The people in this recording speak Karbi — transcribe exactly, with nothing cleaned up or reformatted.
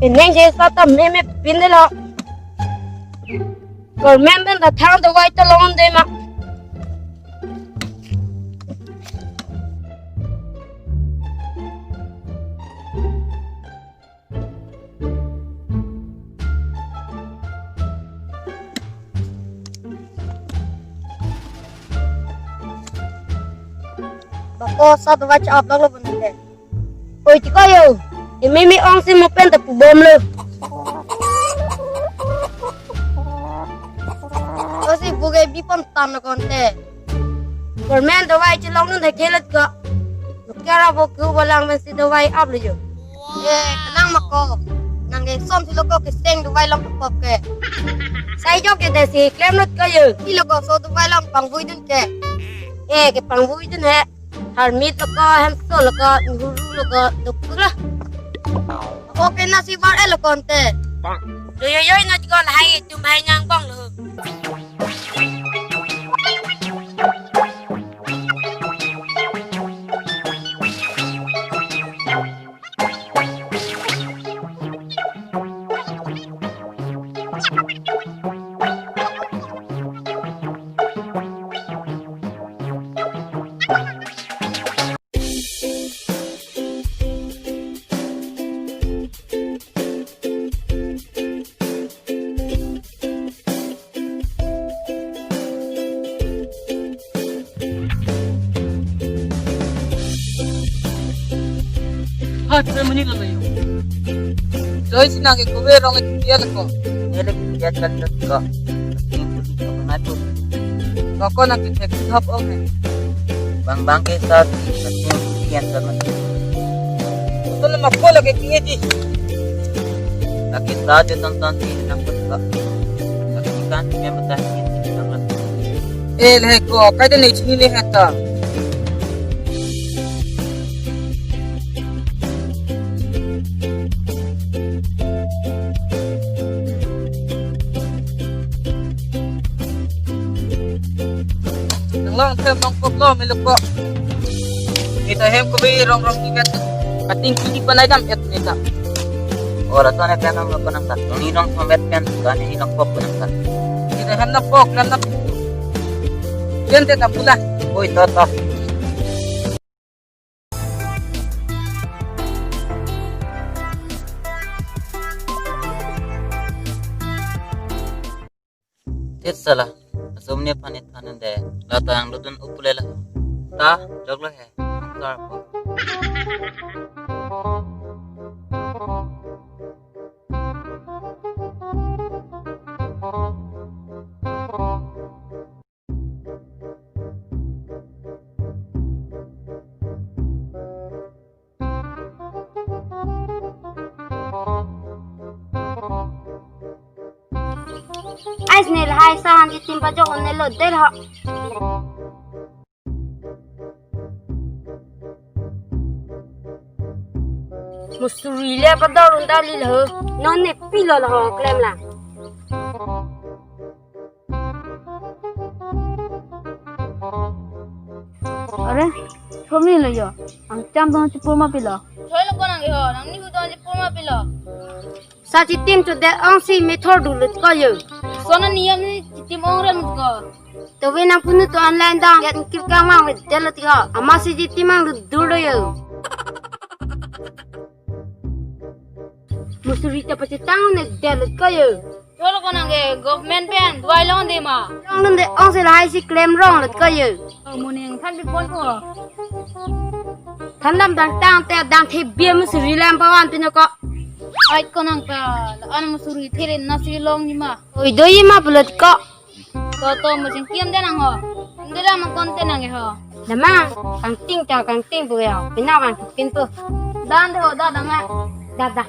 Penang je sa ta meme pindelo. Government pen ta thang dawai ta longdema. Bako sa dawai cha-ap lak lo bonte. Oi, tiko yo. Imi mi ong si mo pen ta pubomlo. Ko si buge bipon tan lo konte. Government dawai chelong nun thekthelet ko. Lukera bo ku balang men si dawai aplo yo. Eh, kenang mako. Nang ke som si loko ke seng dawai long pop ke. Sai jo ke desi klemlot ko yo. Si loko so dawai long pangvui dun ke. Eh, ke pangvui dun he. Harmit loko, hemso loko, huru loko, dukpuk lo. Oke, nasi bar e lo konte. Yo, yo, yo, nat ko lahai, tum hai nyang bong lo. Ha, tre muni lo yo. Joy si nang ke kove rong ke tiya ko. Nele ke tiya kan ko. Ting puli ko na tu. Ko ko nang ke thek thap ong he. Bang bang ke sa ting ting kan kan. Betul nama ko lagi tiya di. Lagi sa je ton ton ting nang ko. Lagi kan yang betah ting nang. Eh, le ko, kai ta ne chini le hata. Nang long them nong kop lo, me lo ko. Ita hem ko bi rong rong ni vet. Ating kili panai dam et neta. Ora to ne pen nong lo panang ta. Ni nong thomet pen, ta ne ni nong pok panang ta. Ita hem na pok, lam na pok. Yen te ta pula. Oi, to, to. Tit sala, asomni aphan it phan de, la ta ang dodun upule la. Ta, jok lo he, ang tar po. Ais ne lahai sa han chitim pajok ne lo del ha. Musuri le pador unda li lo. Non ne pilo lo ho klem la. Are, thomni lo yo. Ang cham dong chipur ma pilo. Thoi lo konang yo, nang ni hu dong chipur ma pilo. Sa chitim cho de ong si methor du lut ko yo. Sona niyam ni chitim ong rem ko. Tobe nang punu to online dong, yat kir kang mang ve del ti ho. Ama si chitim ang lut dur lo yo. Musuri ta pachethang ne del lut ko yo. Cholo konang ke government pen dawai longdema. Longdun de ong si lahai si klem rong lut ko yo. Oh, muning than bi pon ko. Than dam dang tang te dang the bia musuri lam pawan pino ko. Ai konang ta, la an musuri the le nasi longdema. Oi do yima pulut ko. To to, mo chingki-am de nang ho. Inde la mo konte nang ho. Dama, kangting ta kangting pu ya. Pina kangting pu. Dan de ho, da dama. Da da.